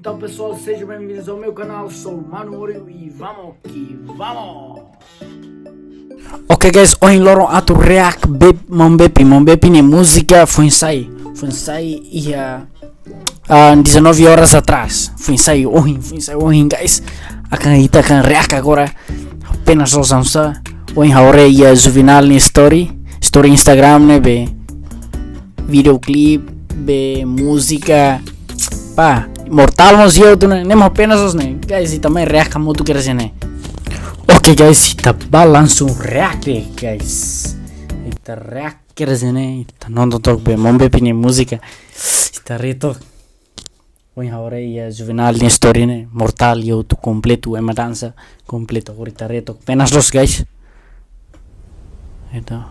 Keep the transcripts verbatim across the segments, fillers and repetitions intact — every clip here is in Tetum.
Então, pessoal, sejam bem-vindos ao meu canal. Sou o Mano Ouro e vamos que vamos! Ok, guys, ohin loron atu react Bep, Maun Bepi, Maun Bepi nia múzika foin sai, foin sai iha, ah, dezanove horas atrás. Foin sai ohin, foin sai ohin, guys. Akan ita akan react agora. Apenas loos hanesan ohin ha'u haree iha Juvenal nia story, story Instagram ne'ebé videoclip, be múzika. Pá, Mortal mós iha hotu ne'e, ne'e mak apenas loos ne'e. Guys, ita mai react hamutuk kedas ne'e. Ok, guys, ita bá langsung react, guys. Ita react kedas ne'e, ita nonton took be Maun Bepi nia múzika. Ita haree took. Ohin ha'u haree iha Juvenal nia story ne'e, Mortal iha hotu kompletu, ema dansa kompletu. Agora ita haree took. Apenas loos, guys. Entaun,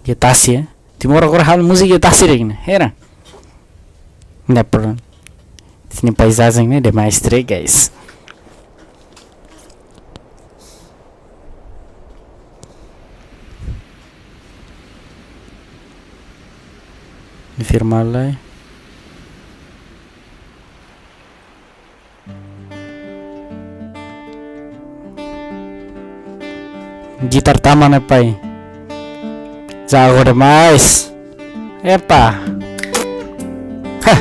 iha tasi, eh. Timor agora halo múzika iha tasi de'it ne'e. Heran. Ne'e pronto. Sini paizajen ne'e demais tre, guys. Firma lai. Gitar tama ne'e pai. Jago demais. Epa. Hah.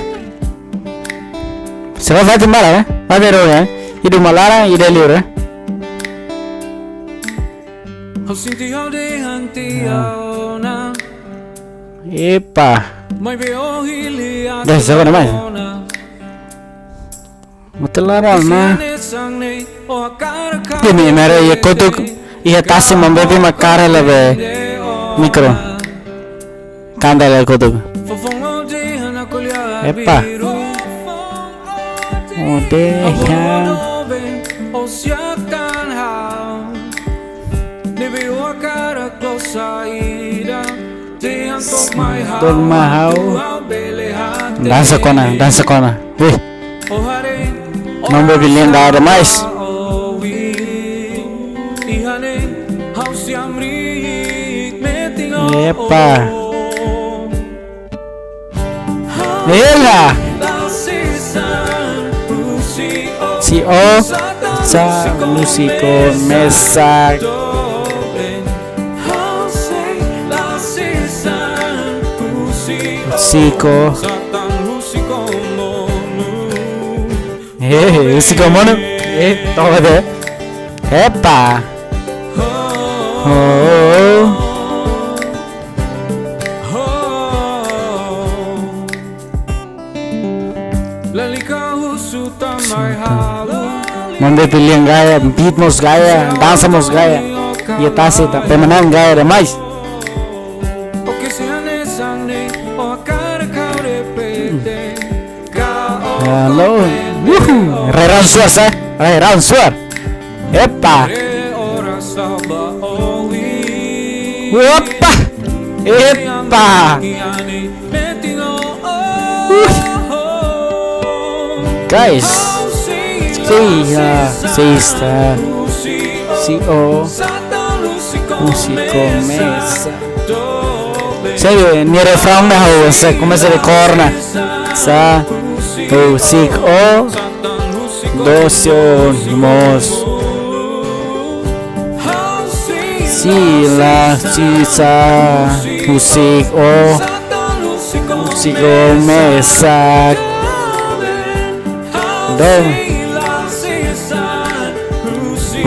Sira fati mala, eh? Fati ro, eh? Idu malaran, ida liur, eh? Epa. Guys, jago demais. Mutelaran, nah. Imi haree iha kotuk, iha tasi Maun Bepi mak kaer hela be mikro. Kanta hela kotuk. Epa. Odeia. Dor mahau. Dansa kona, dansa kona. Wih. Maun Bepi linda demais. Epa. Ela. Si o sa músico mesa. Siko. Eh, siko mono. Eh, toma de. Epa. Oh. Maun Bepi lian gaya, beat mós gaya, dansa mós gaya. Iha tasi ita, pemenang gaya demais. Hello. Wuhu. Rai-rahun suar sa. Rai-rahun suar. Epa. Opa. Epa. Uh. Guys. Sei, ah, sei está. Si o. Músico mesa. Sei, nia refraun ne'e ha'u sei komesa dekór ona. Sa, o, si, o, do, si, o, mós. Si, la, si, sa, músico, músico mesa. Do.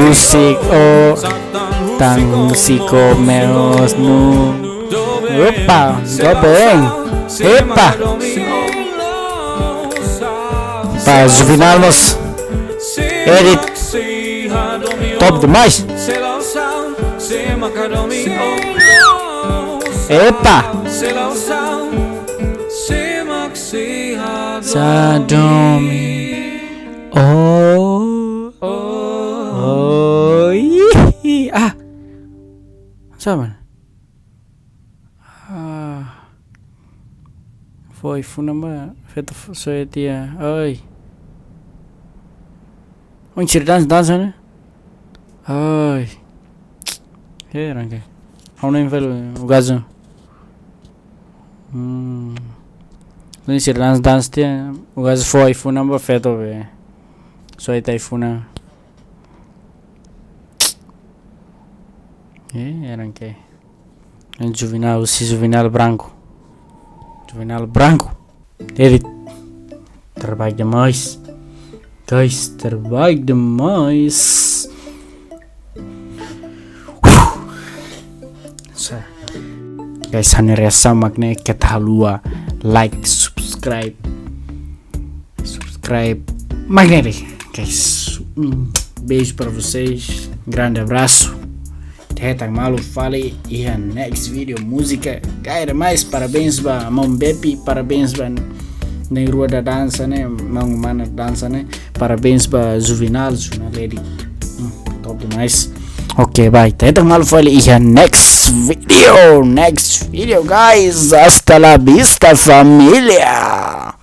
Músico, tan músico menos nu. Opa, do bem. Epa. Pá, Juvenal mós. Edit. Top demais. Epa. Sa domi. Oh. Oh. Ih. Ah. Sabe? Ah. Foi, funa ba, feto fo-, soe tia. Ai. Oin sira dansa, dansa, né? Ai. Heran ke. Hau nem velo, o gajo. Hmm. Nune'e sira dansa dansa tiha, o gajo fó ai-funan ba feto be. So ai-funan. Eh, eran ke. Juvenal, husi Juvenal Branco. Juvenal Branco. Ele trabalha demais. Guys, trabalha demais. Sa. Guys, ha'u-nia reasaun mak ne'e, keta haluha like, subscribe. Subscribe. Mak ne'e, guys. Um beijo pra vocês. Grande abraço. Ita hetan malu fali iha next video múzika. Kaer mais, parabéns ba maun Bepi, parabéns ba na'in-rua ida dansa ne'e, maun mana dansa ne'e. Parabéns ba Juvenal, Juvenal Lady. Hmm, top demais. Ok, bye. Ita hetan malu fali iha next video, next video, guys. Hasta la vista, família.